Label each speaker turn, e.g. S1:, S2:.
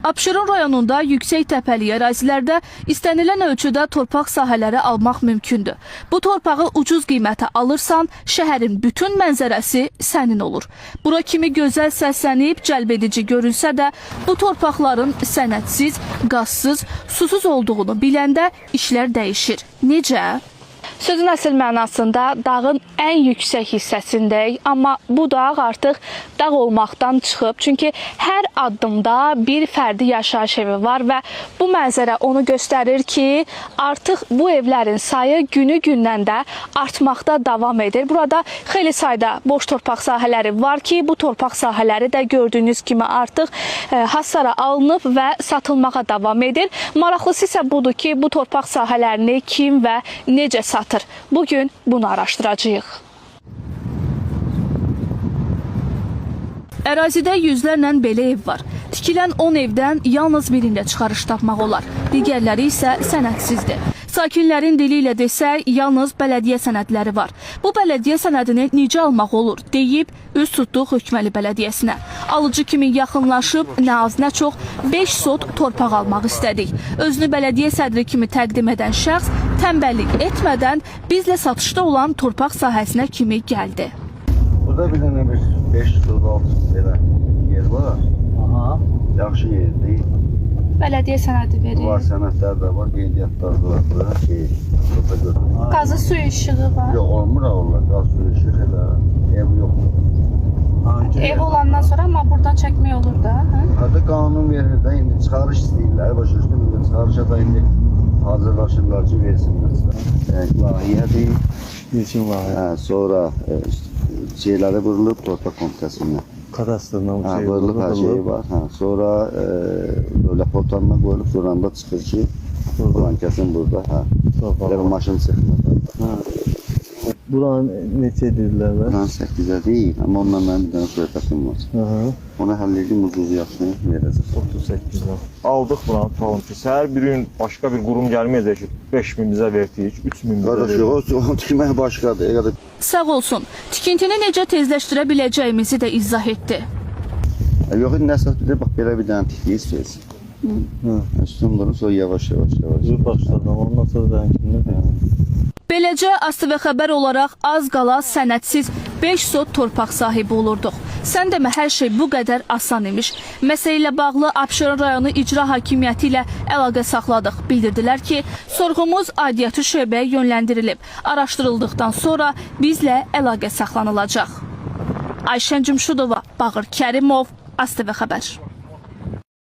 S1: Abşeron rayonunda yüksək təpəli ərazilərdə istənilən ölçüdə torpaq sahələri almaq mümkündür. Bu torpağı ucuz qiymətə alırsan, şəhərin bütün mənzərəsi sənin olur. Bura kimi gözəl səslənib cəlbedici görünsə də, bu torpaqların sənədsiz, qazsız, susuz olduğunu biləndə işlər dəyişir. Necə? Sözün əsl mənasında dağın ən yüksək hissəsindəyik, amma bu dağ artıq dağ olmaqdan çıxıb. Çünki hər addımda bir fərdi yaşayış evi var və bu mənzərə onu göstərir ki, artıq bu evlərin sayı günü-gündən də artmaqda davam edir. Burada xeyli sayda boş torpaq sahələri var ki, bu torpaq sahələri də gördüyünüz kimi artıq hasara alınıb və satılmağa davam edir. Maraqlısı isə budur ki, bu torpaq sahələrini kim və necə satır? Bu gün bunu araşdıracağıq. Ərazidə yüzlərlə belə ev var. Tikilən 10 evdən yalnız birində çıxarış tapmaq olar. Digərləri isə sənədsizdir. Sakinlərin dili ilə desək, yalnız bələdiyyə sənədləri var. Bu bələdiyyə sənədini necə almaq olur deyib üz tutduq Hökməli bələdiyyəsinə. Alıcı kimi yaxınlaşıb nə az nə çox 5 sot torpaq almaq istədik. Özünü bələdiyyə sədri kimi təqdim edən şəxs tənbəllik etmədən bizlə satışda olan torpaq sahəsinə kimi gəldi.
S2: Burada bir dənə bir 536 belə yer var.
S3: Aha.
S2: Yaxşı yerdir.
S1: Bələdiyyə sənədi verir.
S2: Var sənədlər də var, qeydiyyatlar da var. Burada şey, burada gör.
S1: Qazı suyu işığı var.
S2: Yox, olmur ha onlar. Qaz suyu işıq elə. Ev yoxdur.
S1: Ev olandan sonra amma buradan çəkmək olur da, hə?
S2: Hadi qanun verir də indi çıxarış istəyirlər. Başa düşdün mü? Çıxarışa da indi hazırlaşırlar ki, versinlər. Layihədir.
S3: İlkin layihə.
S2: Hə, sonra şeyləri vurulub torpaq komitəsindən.
S3: Kadastrından
S2: Hə,
S3: şey
S2: vurulub hər şeyi var. Hə, sonra dövlət portalına qoyulub, sonra da çıxır ki, filan kəsin burada. Hə.
S3: Torpaq
S2: Elə bir
S3: var.
S2: maşın çıxmır.
S3: Hə. Buranı neçə edirlər bəs?
S2: Buranın 8-ə deyil, amma onunla mənim bir dənə söhbətim var.
S3: Aha.
S2: Onu həll edib ucuz yaxşını verəcəm.
S3: 38-dən.
S4: Aldıq buranı tutalım ki, səhər bir gün başqa bir qurum gəlməyəcək ki, 5000 bizə verdik, 3000 bizə
S2: Qardaş
S4: verdik.
S2: yox, o tikmək başqadır. Qardaş,
S1: Sağ olsun. Tikintini necə tezləşdirə biləcəyimizi də izah etdi.
S2: Yox, indi əsas bir də bax belə bir dənə tikdiyiniz.
S3: Hı.
S2: Üstün bunu sonra yavaş yavaş yavaş.
S3: Bu başladı. Ondan sonra rəngini.
S1: Beləcə ASTV xəbər olaraq az qala sənədsiz 5 sot torpaq sahibi olurduq. Sən demə hər şey bu qədər asan imiş. Məsələ ilə bağlı Abşeron rayonu icra hakimiyyəti ilə əlaqə saxladıq. Bildirdilər ki, sorğumuz aidiyyatı şöbəyə yönləndirilib. Araşdırıldıqdan sonra bizlə əlaqə saxlanılacaq. Ayşən Cümşudova, Bağır Kərimov, ASTV xəbər.